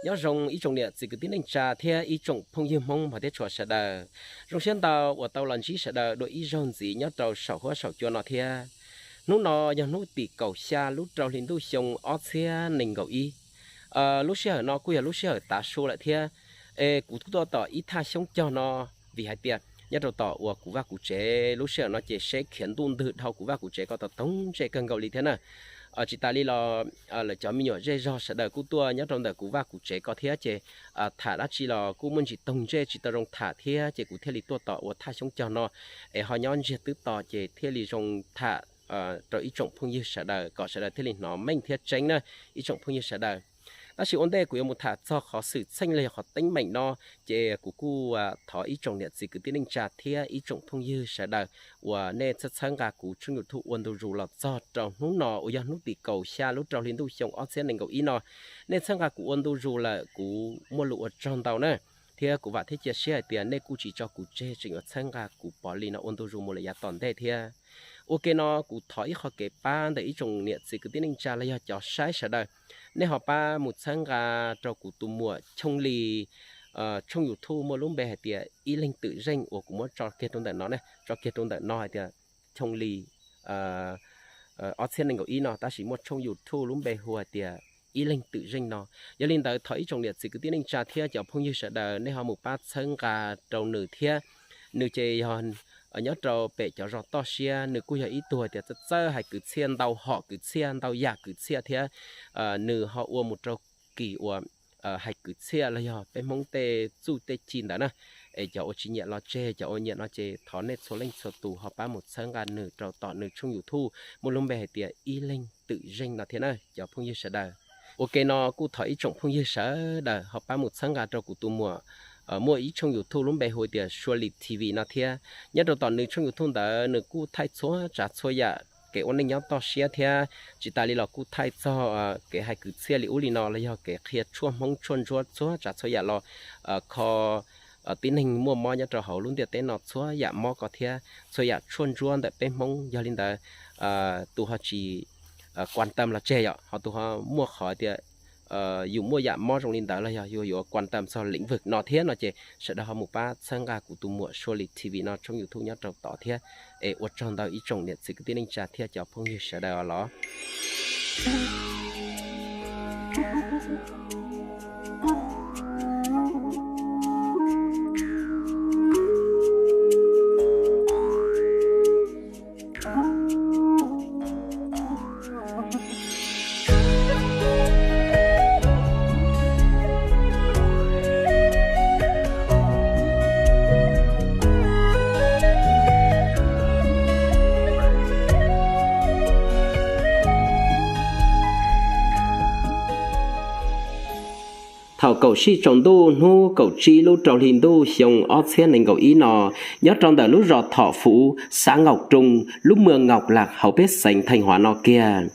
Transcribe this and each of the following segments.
Nyob zoo ib tsoom niam txiv kwv tij neej tsa thiab ib tsoom phooj ywg Hmoob hmov thiab tshua sawv daws. Zoo siab ntau uas tau los ntsib sawv daws dua ib zaug ntxiv nyob rau saum huab saum cua no thiab. Hnub no yog hnub tim kaum xya lub rau hli ntuj xyoo ob txhiab nees nkaum ib. Lub sij hawm no kuj yog lub sij hawm tav su lawm thiab. Es kuv tuaj tom ib thaj xyoob cog no, vim hais tias nyob rau tom uas kuv vaj kuv tsev lub sij hawm no ces seb khiav ntuj ntwg dhau kuv vaj kuv tsev ko tau toog ntsej kawg nkaus li thiab na. Tsis tas li los lawv cov me nyuam zej zog sawv daws kuj tuaj nyob rau ntawm kuv vaj kuv tsev ko thiab ces tham dab tsi los kuj muaj ntsis toog ntsej tsis tau zoo tham thiab ces kuv thiaj li tuaj tom ua thaj xyoob cog no es ho nyob ntsiag twb to ces thiaj li zoo tham rau ib tsoom phooj ywg sawv daws kom sawv daws thiaj li hnov meej thiab tseeb na ib tsoom phooj ywg sawv daws. Tab sis ua ntej kuv yuav mus tham txog qhov xwm txheej los yog qhov teeb meem no ces kuv kuj thov ib tsoom niam txiv kwv tij neej tsa thiab ib tsoom phooj ywg sawv daws uas nej txhawb txhawb nqa kuv tshooj YouTube ua ntu zus los txog rau hnub no uas yog hnub tim kaum xya lub rau hli ntuj xyoo ob txhiab nees nkaum ib no. Nej txhawb nqa kuv ua ntu zus lawm kuv muaj lus ua tsaug ntau na, thiab kuv vam thiab cia siab hais tias nej kuj tsis tso kuv tseg tseem yuav txhawb nqa kuv pov li no ua ntu zus mus lawm yav tom ntej thiab. Ua ke no kuv thov ib qho kev pab ntawm ib tsoom niam txiv kwv tij neej tsa los yog cov saib sawv daws, nej ho pab mus txhawb nqa rau kuv tus muam Choo Lis tshooj YouTube muaj lub npe hais tias Ib Leeg Twm Zeej uas kuv muab tso kiag rau ntawm no, tso kiag rau ntawm no hais tias Choo Lis ob txhiab nees nkaum ib no, tab sis muaj tshooj YouTube lub npe hu hais tias Ib Leeg Twm Zeej no. Yog li ntawd thov ib tsoom niam txiv kwv tij neej tsa thiab cov phooj ywg sawv daws nej ho mus pab txhawb nqa rau nws thiab. Nws ces yog nyob rau pem cov zos toj siab, nws kuj yog ib tug hais tias txawj txawj hais kwv txhiaj, ntau hom kwv txhiaj, ntau yam kwv txhiaj thiab. Nws ho ua mus rau kis uas hais kwv txhiaj los yog peb Hmoob tej txuj tej ci ntawd na. Es cov uas tsis nyiam los tseg, cov uas nyiam no ces thov nej txhua leej txhua tus ho pab mus txhawb nqa nws rau tom nws tshooj YouTube muaj lub npe hais tias Ib Leeg Twm Zeej no thiab na cov phooj ywg sawv daws. Ua ke no kuj thov ib tsoom phooj ywg sawv daws ho pab mus txhawb nqa rau kuv tus muam muaj ib tshooj YouTube lub npe hu tias Sua Lis T V no thiab. Nyob rau tom nws tshooj YouTube ntawd nws kuj thaij txhua tsav txhua yam kev ua neej nyob toj siab thiab tsis tas li los kuj thaij txog kev hais kwv txhiaj li ub li no los yog kev qhia tshuaj Hmoob tshuaj ntsuab txhua tsav txhua yam los kho tib neeg muaj mob nyob rau hauv lub ntiaj teb no txhua yam mob ko thiab txhua yam tshuaj ntsuab ntawm peb Hmoob. Yog li ntawd tus ho tsis kuam tam los tseg yom, ho tus ho muaj qhov tias yus muaj yam mob zoo li ntawd los yog yus yuav kuam tam txog lĩnh vực no thiab no ces sawv daws ho mus pab txhawb nqa kuv tus muam Sua Lis T V no tshooj YouTube nyob rau tod thiab. Es ua tsaug ntau ib tsoom niam txiv kwv tij neej tsa thiab cov phooj ywg sawv daws os los. Thaum kaum sij tsaus ntuj hnub kaum tsib lub rau hli ntuj xyoo ob txhiab nees nkaum ib no, nyob rau ntawm lub zos Thom Fuv, xav Ngaum Roo, lub mws Ngaum Lam hauv peb xeev Theej Huav no kiag,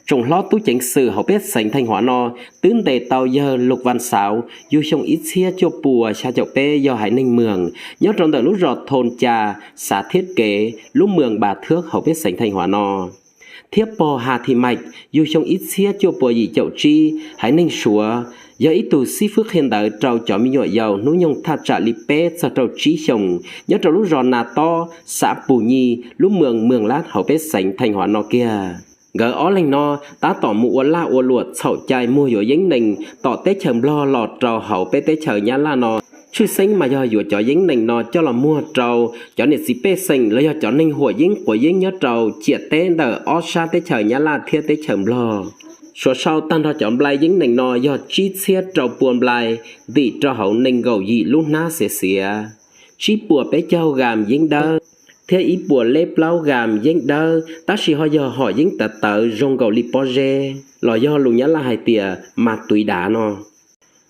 tsoom hlob tub ceev xwm hauv peb xeev Theej Huav no twb ntes tau yawg Lug Vaj Xauv yug xyoo ib txhiab cuaj puas xya caum peb, yog haiv neeg Mường, nyob rau ntawm lub zos Thoo Ca, xav Thiab Kev, lub mws Npa Thwb hauv peb xeev Theej Huav no, thiab pog Ha Thi Maim yug xyoo ib txhiab cuaj puas yim caum tsib, haiv neeg Suav, yog ib tug xib fwb qhia ntawv rau cov me nyuam yaus hnub nyoog thaj tsam li peb txog rau tsib xyoos nyob rau lub zos Na Tob, xav Pus Nyi, lub mws Mường Lab hauv peb xeev Theej Huav no kiag. Nkawd ob leeg no tab tom mus ua laj ua luam txhaum cai muag yuav yeeb nees tom teb chaws Nplog los rau hauv peb teb chaws Nyab Laj no. Tshwj xeeb mas yog yuav cov yeeb nees no coj los muag rau cov niam txiv pej xeem los yog cov neeg huam yeeb quav yeeb nyob rau ciam teb ntawm ob sab teb chaws Nyab Laj thiab teb chaws Nplog. Suav sau tag nrho cov nplai yeeb nees no yog tsib txhiab rau pua nplai, ntim rau hauv nees nkaum yim lub hnab xiav xiav, tsib puas peb caug gas yeeb dawb, thiab ib puas leb plaub gas yeeb dawb, tab sis ho yog hom yeeb tawv tawv zoo nkaus li pob zeb los yog lus Nyab Laj hais tias ma túy đá no,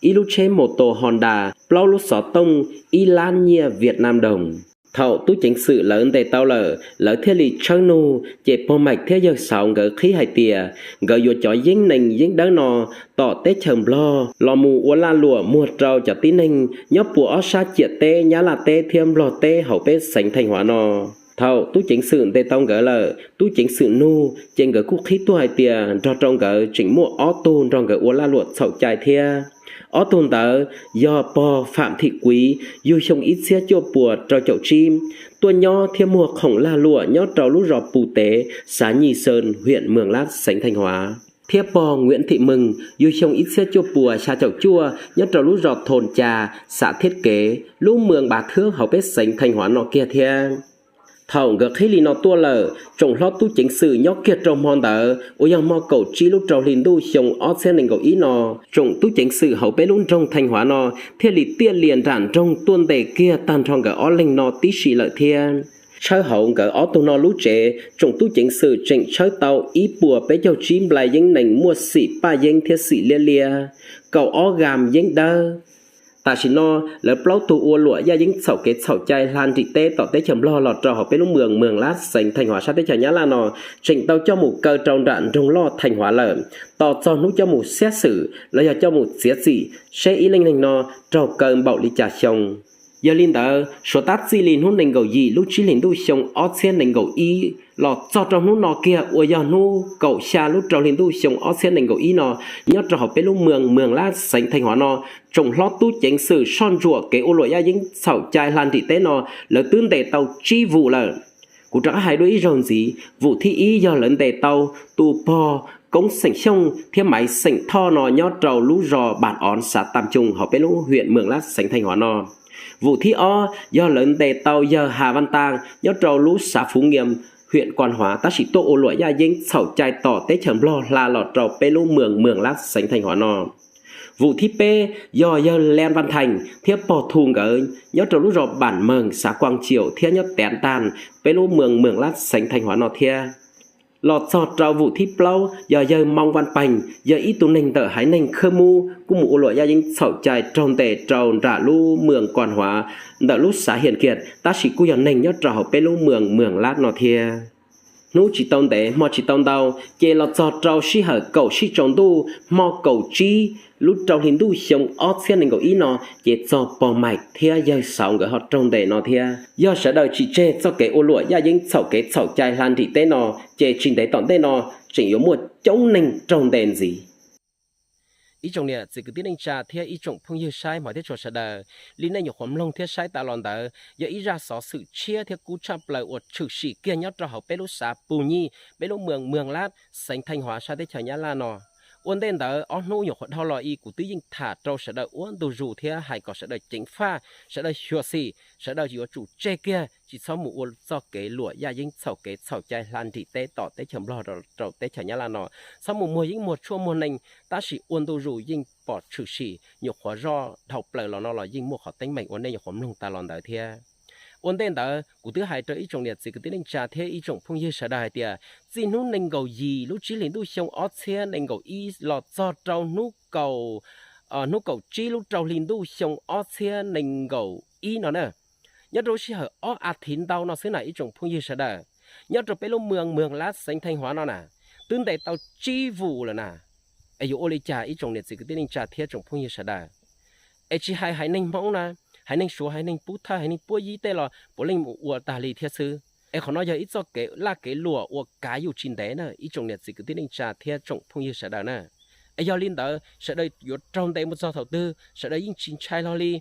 ib lub tsheb mô tô Honda, plaub lub xov tooj, ib lab nyiaj Việt Nam đồng. Thaum tub ceev xwm lawv ntes tau lawm, lawv thiaj li tshawb nug, ces pog Maim thiab yawg Xauv nkawd qhib hais tias nkawd yuav cov yeeb nees yeeb dawb no tom teb chaws Nplog los mus ua laj luam muag rau cov tib neeg nyob puas ob sab ciam teb Nyab Laj teb thiab Nplog teb hauv peb xeev Theej Huav no. Thaum tub ceev xwm ntes tau nkawd lawm, tub ceev xwm nug ces nkawd kuj qhib tuaj hais tias nrog rau nkawd tseem muaj ob tug nrog nkawd ua lag luam txhaum cai thiab. Ob tug ntawd yog pog Fam Thim Kuiv, yug xyoo ib txhiab cuaj puas rau caum tsib, tuaj nyob thiab muag khoom lag luam nyob rau lub zos Pus Tev, xav Nyij Xees, hiam Mws Lab, xeev Theej Huav, thiab pog Nkuam Thim Mws, yug xyoo ib txhiab cuaj puas xya caum cuaj, nyob rau lub zos Thos Cas, xav Thiab Kev, lub mws Npas Thwb hauv peb xeev Theej Huav no kiag thiab. Thaum nkawd qhib li no tuaj lawm, tsoom hlob tub ceev xwm nyob kiag rau hmo ntawd uas yog hmo kaum tsib lub rau hli ntuj xyoo ob txhiab nees nkaum ib no, tsoom tub ceev xwm hauv peb lub nroog Theej Huav no thiaj li tiaj lias nram nroog tuaj ntes kiag tag nrho nkawd ob leeg no tib si lawm thiab. Tshawb hauv nkawd ob tug no lub tsev, tsoom tub ceev xwm tseem tshawb tau ib puas peb caug tsib nplai yeeb nees muaj xim paj yeeb thiab xim liab liab, kaum ob gas yeeb dawb. Tam sim no, lawv plaub tug ua luam yaj yeeb txhaum kev txhaum cai hla nrim teb tom teb chaws Nplog los rau hauv peb lub mws Mws Lab, xeev Theej Huav, sab teb chaws Nyab Laj no tseem tau coj mus kaw rau nram nroog loj Theej Huav lawm, tos txog hnub coj mus xyab xwm los yog coj mus txiav txim seb ib leej neeg no raug kaw npaum li cas xyoo. Yog li ntawd, suav tab txij li hnub nees nkaum yim lub tsib hlis ntuj xyoo ob txhiab nees nkaum ib los txog rau hnub no kiag uas yog hnub kaum xya lub rau hli ntuj xyoo ob txhiab nees nkaum ib no, nyob rau hauv peb lub mws Mws Lab, xeev Theej Huav no, tsoom hlob tub ceev xwm soj ntsuam kev ua luam yaj yeeb txhaum cai hla nrim teb no, lawv twb ntes tau tsib vum lawm. Kuv rov qab hais dua ib zaug ntxiv, vum thib ib yog lawv ntes tau tus pog Koob xeem Xyooj thiab Maiv xeem Thoj no nyob rau lub zos Npas Ov, xav Tam Coos, hauv peb lub hiam Mws Lab, xeev Theej Huav no. Vum thib ob yog lawv ntes tau yawg Has Vaj Taaj nyob rau lub xav Fuv Nyias, hiam Kuas Huav, tab sis tuaj ua luam yaj yeeb txhaum cai tom teb chaws Nplog hla los rau peb lub mws Mws Lab, xeev Theej Huav no. Vum thib peb yog yawg Leej Vaj Theej thiab pog Thu nkawd nyob rau lub zos Npas Mees, xav Kuas Cium thiab nyob Tev Taag, peb lub mws Mws Lab, xeev Theej Huav no thiab. Los txog rau vum thib plaub yog yawg Moo Vaj Peeg, yog ib tug neeg ntawm haiv neeg Khab Mub kuj mus ua luam yaj yeeb txhaum cai raug ntes rau nram lub mws Kuas Huav ntawm lub xav Hiam Kiam, tab sis kuj yog neeg nyob rau hauv peb lub mws Mws Lab no thiab. Hnub tsis tau ntev hmo tsis tau ntau, ces los txog rau sij hawm kaum sij tsaus ntuj hmo kaum tsib lub rau hli ntuj xyoo ob txhiab nees nkaum ib no, ces txog pog Maiv thiab yawg Xauv nkawd ho raug ntes no thiab. Yog sawv daws tsis tseg txoj kev ua luam yaj yeeb txhaum kev txhaum cai hla nrim teb no, ces tsis ntev tom ntej no tseem yuav muaj coob neeg raug ntes ntxiv. Ib tsoom niam txiv kwv tij neej tsa thiab ib tsoom phooj ywg saib hmov thiab tshua sawv daws, li nej nyuam qhuav mloog thiab saib tas los ntawd yog ib zaj xov xwm tshiab thiab kub tshaj plaws uas tshwm sim kiag nyob rau hauv peb lub xav Pus Nyij, peb lub mws Mws Lab, xeev Theej Huav, sab teb chaws Nyab Laj no. Ua ntej ntawd ob hnub nyuam qhuav dhau los i kuv twb yeej tham rau sawv daws ua ntu zus thiab hais kom sawv daws ceev faj, sawv daws xyuam xim, sawv daws yuav tsum tseg kiag, tsis txhob mus ua txoj kev luam yaj yeeb txhaum kev txhaum cai hla nrim teb tom teb chaws Nplog rau teb chaws Nyab Laj no. Txhob mus muag yeeb muag tshuaj muag nees, tab sis ua ntu zus yeej pom tshwm sim nyuam qhuav zoj dhau plaws los no los yeej muaj qhov teeb meem uas nej nyuam qhuav mloog tas los ntawd thiab. Ua ntej ntawd kuv twb hais rau ib tsoom niam txiv kwv tij neej tsa thiab ib tsoom phooj ywg sawv daws hais tias txij hnub nees nkaum yim lub tsib hlis ntuj xyoo ob txhiab nees nkaum ib los txog rau hnub kaum, hnub kaum tsib lub rau hli ntuj xyoo ob txhiab nees nkaum ib no na, nyob rau lub sij hawm ob a thiv ntau no xwb na ib tsoom phooj ywg sawv daws, nyob rau peb lub mws Mws Lab, xeev Theej Huav no na, twb ntes tau tsib vum lawm na. Es yuav ua li cas ib tsoom niam txiv kwv tij neej tsa thiab tsoom phooj ywg sawv daws? Es tsis hais haiv neeg Hmoob na, haiv neeg Suav, haiv neeg Pub Thawj, haiv neeg Puab Yib tej los puav leej mus ua tag li thiab xwb. Es qhov no yog ib txoj kev laj kev luam uas kav yus tsis ntev na ib tsoom niam txiv kwv tij neej tsa thiab tsoom phooj ywg sawv daws na. Es yog li ntawd sawv daws yuav raug ntes mus txog thaum twg sawv daws yeej tsis ntshai hlo li.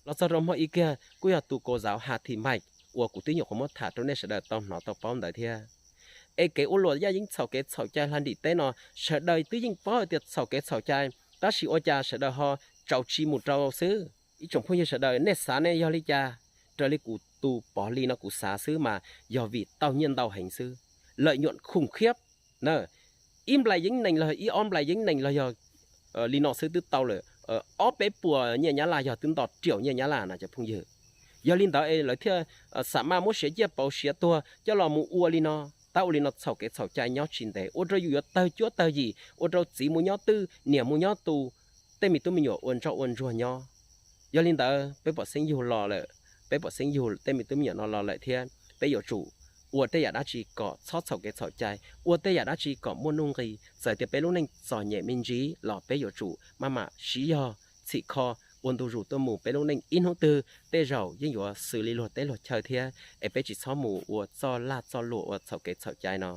Los txog rau hmo ib kiag kuj yog tus kaus zauv Has Thim Maim uas kuv twb nyuam qhuav muab tham rau nej sawv daws tau hnov tau paub ntawd thiab. Es kev ua luam yaj yeeb txhaum kev txhaum cai hla nrim teb no, sawv daws twb yeej paub hais tias txhaum kev txhaum cai, tab sis ua cas sawv daws ho tsaus tsis mus rau xwb? Ib tsoom phooj ywg sawv daws, nej xav nej yog li cas? Raws li kuv tus pov li no kuv xav xwb mas yog vim tau nyiaj ntau heev xwb, lawm nyuam khum khiab na. Ib nplai yeeb nees los ib ob nplai yeeb nees los yog li no xwb twb tau lawm ob peb puas nyiaj Nyab Laj, yog twb nto riaum nyiaj Nyab Laj na cov phooj ywg. Yog li ntawd es lawv thiaj xam maj muab siav ciaj pauv siav tuag coj los mus ua li no. Tab ua li no txhaum kev txhaum cai nyob tsis ntev, ua rau yus yuav tawg cuab tawg yim, ua rau txiv mus nyob twj, niam mus nyob tu, tej me tub me nyuam ua ntsoj ua ntsuag nyob. Yog li ntawd peb pom xeeb yug los lawm, peb pom xeeb yug tej me tub me nyuam no los lawm thiab, peb yuav tsum ua tej yam dab tsi kom txhob txhaum kev txhaum cai, ua tej yam dab tsi kom muaj nuj nqis. Txawm tias peb lub neej txom nyem me ntsis los peb yuav tsum maj mam siv zog txhim kho ua ntu zus tuaj mus, peb lub neej ib hnub twg tej zaum yeej yuav xws li luag teb luag chaw thiab, es peb tsis txhob mus ua txoj laj txoj luam ua txhaum kev txhaum cai no.